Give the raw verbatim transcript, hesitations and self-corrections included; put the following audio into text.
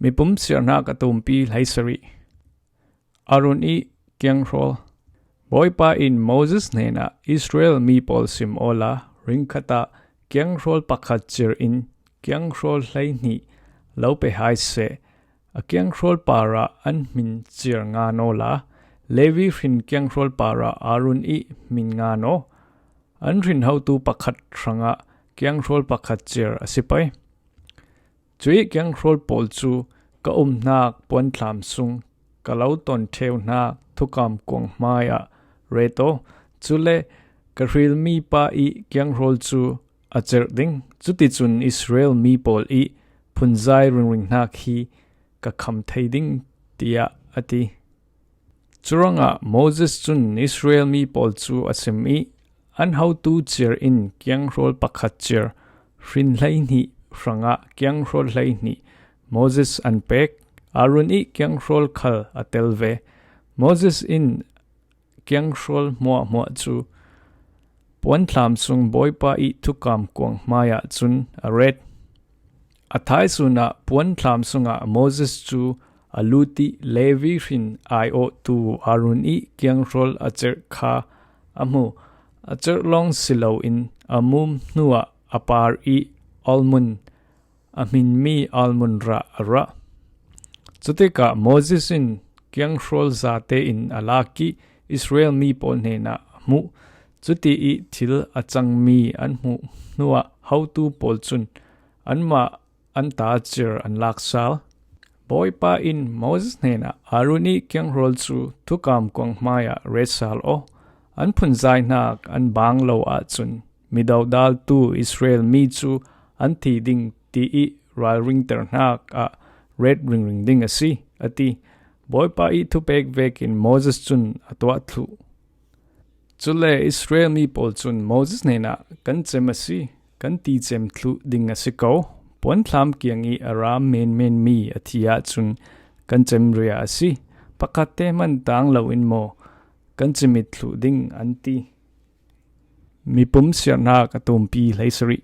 Mipum siarnak a tumpi hleisarih. Arun i kianghrawl. Bawipa in Moses hnenah Israel mi pawl sim awla ring khatah kianghrawl pakhat cir in kianghrawl hleihnih lo pe hai seh. A kianghrawl parah an hmin cir ngan awla Levi hrin kianghrawl parah Arun i hmin ngan aw. An hrin hotu pakhat hrangah kianghrawl pakhat cir a si pei. Cuih kianghrawl pawl cu ka umhnak puanthlam sung ka lo ton ṭheuhnak thukam kuang hmaiah ret aw. Cule ka hrilmi pa i kianghrawl cu a cerh ding. Cuticun Israel mi pawl i phunzai ringring hnak hi ka kham thei ding, tiah a ti. Curangah Moses cun Israel mi pawl cu a sim i an hotu cir in kianghrawl pakhat cir, hrin hleihnih hrangah kianghrawl hleihnih Moses an pek. Arun i kianghrawl khal a tel ve. Moses in kianghrawl hmuahhmuah cu puanthlam sung Bawipa i thukam kuang hmaiah cun a ret. A thaisun ah puanthlam sungah Moses cu a lut i Levi hrin aiawhtu Arun i kianghrawl a cerh kha a hmu. A cerh lawng si loin a mum hnuah a par i almond, a hminmi almond rah a rah. Cutikah Moses in kianghrawl zate in a lak i Israel mi pawl hnenah a hmuh. Cuti i thil a cangmi an hmuh hnuah hotu pawl cun anmah an ta cir an lak sal. Bawipa in Moses hnenah Arun i kianghrawl cu thukam kuang hmaiah ret sal aw. An phunzai hnak an bang lo ahcun midodaltu Israel mi cu an thi ding ti i ralringter hnak ah ret ringring ding a si, a ti. Bawipa i thupek vekin Moses cun a tuah thluh. Cule Israel mi pawl cun Moses hnenah, kan cem a si, kan ti cem thluh ding a si ko. Puanthlam kiang i a ra menmenmi a thi ahcun kan cem ria a si. Pakhatte hman tang loin maw kan cimit thluh ding, an ti. Mipum siarnak a tumpi hleisarih.